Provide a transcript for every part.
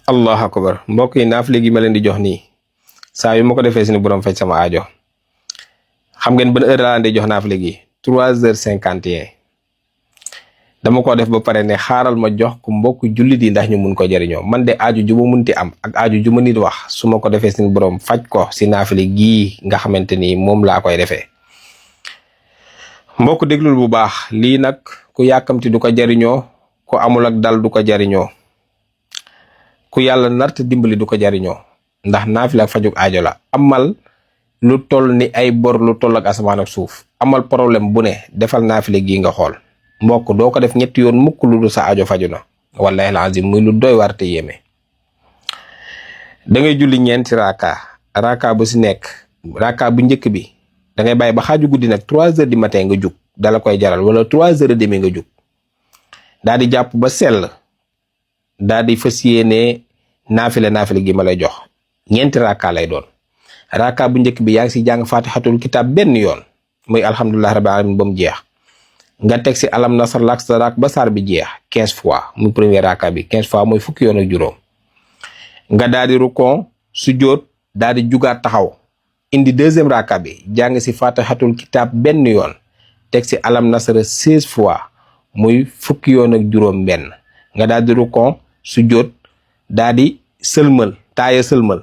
allahu akbar mbokk yi naafile gi ma leen di jox nii saa yu ma ko defee suñu borom faj sama aajo. xam ngeen ban heure laa leen di jox naafile gi 3h51 dama ko def ba pare ne xaaral ma jox ko mbokk jullit yi ndax ñu mun ko jariñoo. man de aaju ju ma munti am ak aaju ju ma nit wax su ma ko defee suñu borom faj ko si naafile gii nga xamante ni moom laa koy defee. mbokk déglul bu baax lii nag ku yàkkamti du ko jariñoo, ku amul ak dal du ko jariñoo, ku yàlla nart dimbali du ko jariñoo, ndax naafile ak fajuk aajo la. amal lu toll ni ay bor lu toll ak asamaan ak suuf, amal problème bu ne defal naafile gii nga xool. mbokk doo ko def ñetti yoon mukk lu du sa aajo faju na wallahi alazim muy lu doy war te yéeme. da ngay julli ñeenti raaka bu si nekk. raaka bu njëkk bi da ngay bàyyi ba xaaju guddi nag 3h du matin nga jug dala koy jaral, wala 3h30 nga jug daal di jàpp ba sell daal di fas yéene naafile gi ma lay jox. ñeenti raaka lay doon. raaka bu njëkk bi yaa ngi si jàng fatihatul kitab benn yoon muy alhamdulillahi rabbil alamin ba mu jeex. nga teg si alam nasar lak sarak ba saar bi jeex 15 fois muy premier raaka bi 15 fois mooy fukki yoon ak juróom. nga daal di rukon sujjóot daal di jugaat taxaw indi deuxième raaka bi jàng si fatihatul kitab benn yoon teg si alam nasara 16 fois muy fukki yoon ak juróom benn. nga daal di rukon sujjóot daal di sëlmal taaya sëlmal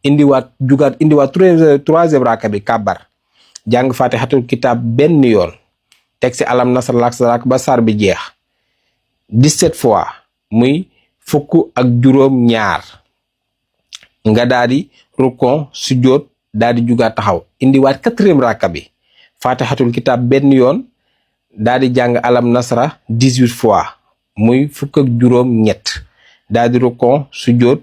indiwaat jugaat indiwaat troisième raaka bi kàbbar jàng fatihatul kitab benn yoon teg si alam nasar lak sarak ba saar bi jeex 17 fois muy fukk ak juróom ñaar. nga daal di rukon sujjóot daal di jugaat taxaw indiwaat quatrième raaka bi fatihatul kitab benn yoon daal di jàng alam nasara 18 fois muy fukk ak juróom ñett. daal di rukon sujjóot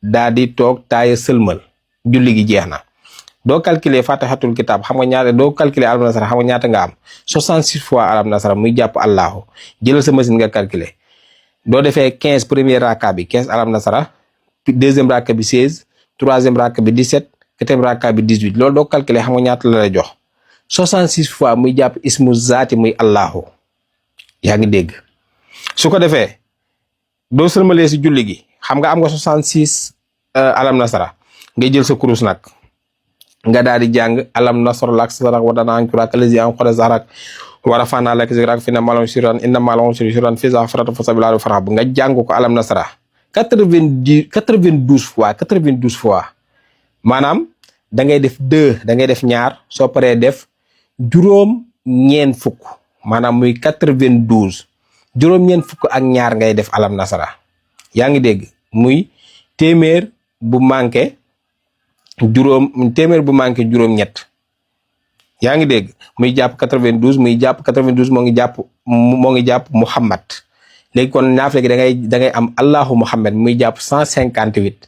daal di toog taaya sëlmal julli gi jeex na. doo calculer fatihatul kitab xam nga ñaata, doo calculer alam nasara xam nga ñaata nga am 66 fois alam nasara muy jàpp allahu. jëlal sa machine nga calculer. doo defee 15 premier raaka bi 15 alam nasara, deuxième raaka bi 16, troisième raaka bi 17, quatrième raaka bi 18. loolu doo calculer xam nga ñaata la lay jox 66 fois muy jàpp ismu zaati muy allahu. yaa ngi dégg. su ko defee doo sëlmalee si julli gi xam nga am nga 66 alam nasara, ngay jël sa kurus nag nga daal di jàng alam nasr lak sarak wa dana ankurak alazi an qara zarak wa rafana lak zikrak fi na malon suran inna malon suran fi za farata fa sabila farah nga jàng ko alam nasra 92 fois maanaam da ngay def 2 da ngay def ñaar soo paree def juróom ñeen fukk maanaam muy 92 juróom ñeen fukk ak ñaar ngay def alam nasra. yaa ngi dégg muy téeméer bu manqué juróom ñett. yaa ngi dégg muy jàpp 92 muy jàpp 92 moo ngi jàpp Muhammad. léegi kon naafile gi da ngay am Allahu Muhammad muy jàpp 158.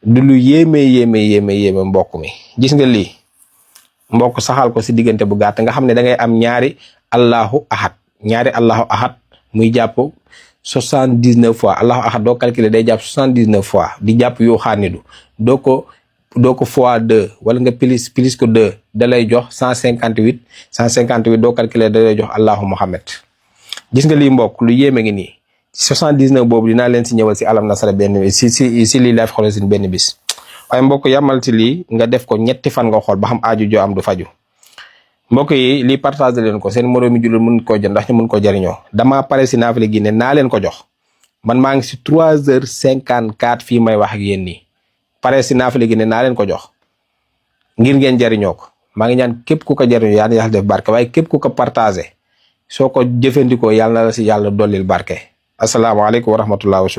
du lu yéeme mbokk mi. gis nga lii mbokk saxal ko si diggante bu gàtt nga xam ne da ngay am ñaari Allahu ahad muy jàpp 79 fois. Allahu ahad doo calculer day jàpp 79 fois di jàpp yoo xaanidu doo ko fois 2 wala nga plus ko 2 da lay jox 158 doo calculer da lay jox Allahu Muhammad. gis nga lii mbokk lu yéeme ngi nii 79 boobu dinaa leen si ñëwal si alam nasara benn si lii life xool si benn bis. waaye mbokk yamal ci lii nga def ko ñetti fan nga xool ba xam aaju joo am du faju. mbokk yi lii partage leen ko seen moroomi jullit mun koo jël ndax ñu mun ko jariñoo. dama pare si naafile gi ne naa leen ko jox man maa ngi si 3h54 fii may wax ak yéen nii pare si naafile gi ne naa leen ko jox ngir ngeen jariñoo ko. maa ngi ñaan képp ku ko jariñoo yàlla na yàlla def barke, waaye képp ku ko partagé soo ko jëfandikoo yàlla na la si yàlla dollil barke. asalaamaaleykum wa rahmatullahi wa